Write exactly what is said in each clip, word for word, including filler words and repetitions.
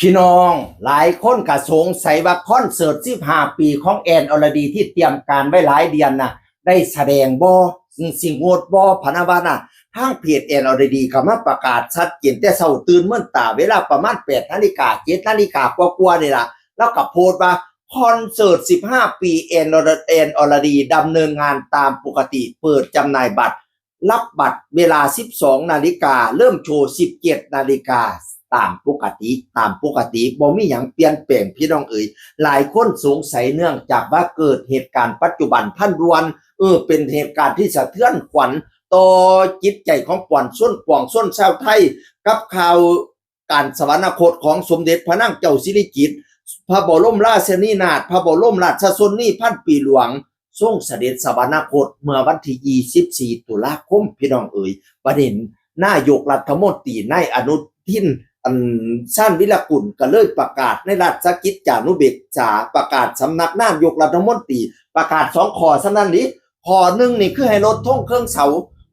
พี่น้องหลายคนก็สงสัยว่าคอนเสิร์ตสิบห้าปีของแอนอรดีที่เตรียมการไว้หลายเดือนน่ะ ได้แสดงบ่ สิงดบ่พะนะว่าน่ะ ทางเพจแอนอรดีก็มาประกาศชัดเจนแต่เช้าตื่นเมื่อตาเวลาประมาณแปดนาฬิกา เจ็ดนาฬิกากว่าๆนี่ล่ะ แล้วก็โพสต์ว่าคอนเสิร์ตสิบห้าปีแอนอรแอนอรดีดำเนินงานตามปกติ เปิดจำหน่ายบัตร รับบัตรเวลาสิบสองนาฬิกา เริ่มโชว์สิบเจ็ดนาฬิกา ตามปกติ ตามปกติบ่มีหยังเปลี่ยนแปลงพี่น้องเอ๋ย หลายคนสงสัยเนื่องจากว่าเกิดเหตุการณ์ปัจจุบันทันด่วน เออ เป็นเหตุการณ์ที่สะเทือนขวัญต่อจิตใจของปวงชนปวงชนชาวไทย กับข่าวการสวรรคตของสมเด็จพระนางเจ้าสิริกิติ์ พระบรมราชินีนาถ พระบรมราชชนนีพันปีหลวง ทรงเสด็จสวรรคตเมื่อวันที่ยี่สิบสี่ตุลาคม พี่น้องเอ๋ย ประเด็นนายกรัฐมนตรีนายอนุทิน อัน ชาญวีรกูลก็เลยประกาศในราชกิจจานุเบกษา ประกาศสำนักนายกรัฐมนตรี ประกาศสองข้อส่ำนั้นนี้ ข้อหนึ่งนี่คือให้ลดธงเครื่องเสา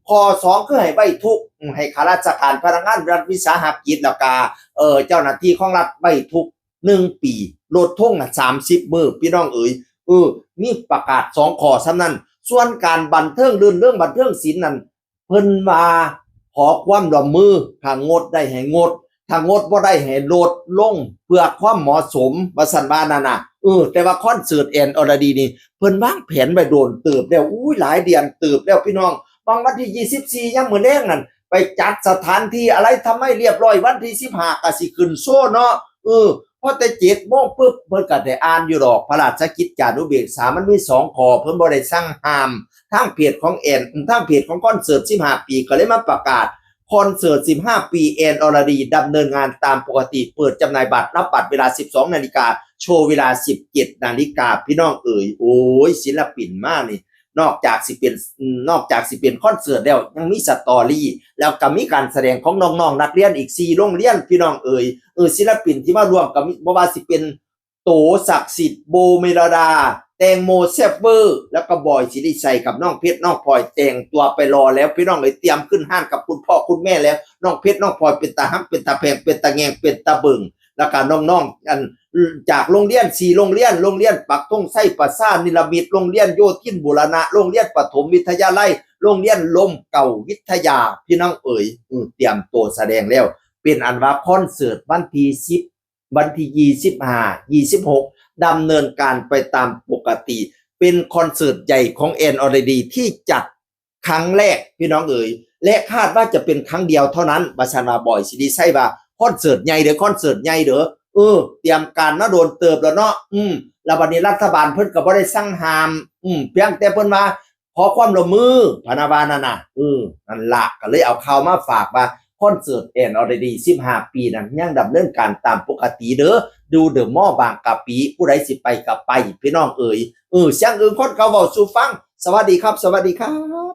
ข้อสองคือให้ไว้ทุกข์ให้ข้าราชการพนักงานรัฐวิสาหกิจแล้วก็เออเจ้าหน้าที่ของรัฐไว้ทุกข์หนึ่งปี ลดธงน่ะสามสิบมื้อพี่น้องเอ๋ย เออ มีประกาศสองข้อส่ำนั้น ส่วนการบันเทิงรื่นเริงบันเทิงศิลป์นั่น เพิ่นว่าขอความร่วมมือ ถ้างดได้ให้งด ถ้างดบ่ได้ให้ลดลง เพื่อความเหมาะสม ว่าซั่นว่านั่นน่ะ เออ แต่ว่าคอนเสิร์ตแอนอรดีนี่ เพิ่นวางแผนไว้โดนเติบแล้ว อุ้ย หลายเดือนเติบแล้วพี่น้อง บางวันที่ยี่สิบสี่ยามมื้อแลงนั่น ไปจัดสถานที่อะไรทำให้เรียบร้อย วันที่สิบห้าก็สิขึ้นโชว์เนาะ เออ พอแต่เจ็ดโมงปุ๊บ เพิ่นก็ได้อ่านอยู่ดอก พระราชกิจจานุเบกษา มันมีสองข้อ เพิ่นบ่ได้สั่งห้าม ทางเพจของแอน ทางเพจของคอนเสิร์ตสิบห้าปี ก็เลยมาประกาศ คอนเสิร์ตสิบห้าปีแอนอรดีดำเนินงานตามปกติ เปิดจำหน่ายบัตร รับบัตรเวลาสิบสองนาฬิกา โชว์เวลาสิบเจ็ดนาฬิกา พี่น้องเอ๋ย โอ้ย ศิลปินมานี่ นอกจากสิเป็น นอกจากสิเป็นคอนเสิร์ตแล้ว ยังมีสตอรี่ แล้วก็มีการแสดงของน้องๆนักเรียนอีกสี่โรงเรียน พี่น้องเอ๋ย เออ ศิลปินที่มาร่วมก็มี บ่ว่าสิเป็น โต ศักดิ์สิทธิ์ โบ เมลดา แตงโม แซ่บเวอร์ แล้วก็บอย ศิริชัย กับน้องเพชร น้องพลอย แต่งตัวไปรอแล้ว พี่น้องเอ๋ย เตรียมขึ้นห้านกับคุณพ่อคุณแม่แล้ว น้องเพชร น้องพลอย เป็นตาฮัก เป็นตาแพง เป็นตาแงง เป็นตาเบิ่ง แล้วก็น้องๆ อัน จากโรงเรียนสี่โรงเรียน โรงเรียนปักธงชัย ประชานิรมิต โรงเรียนโยธินบูรณะ โรงเรียนประถมวิทยาลัย โรงเรียนร่มเกล้าวิทยา พี่น้องเอ๋ย อืม เตรียมตัวแสดงแล้ว เป็นอันว่าคอนเสิร์ตวันที่สิบ วันที่ยี่สิบห้า ยี่สิบหก ดำเนินการไปตามปกติ เป็นคอนเสิร์ตใหญ่ของแอนอรดีที่จัด ครั้งแรกพี่น้องเอ๋ย และคาดว่าจะเป็นครั้งเดียวเท่านั้น ว่าซั่นว่า บอย ศิริชัย ว่าคอนเสิร์ตใหญ่เด้อ คอนเสิร์ตใหญ่เด้อ เออ เตรียมการมาโดนเติบแล้วเนาะ อืม แล้วบัดนี้รัฐบาลเพิ่นก็บ่ได้สั่งห้าม อืม เพียงแต่เพิ่นว่าขอความร่วมมือ พะนะว่านั่นน่ะ เออ นั่นล่ะ ก็เลยเอาข่าวมาฝากว่าคอนเสิร์ตแอนอรดีสิบห้าปีนั้นยังดำเนินการตามปกติเด้อ อยู่เดอะมอลล์บางกะปิ ผู้ใดสิไปก็ไป พี่น้องเอ๋ย เออ เสียงอื่นคนเขาเว้าสู่ฟัง สวัสดีครับ สวัสดีครับ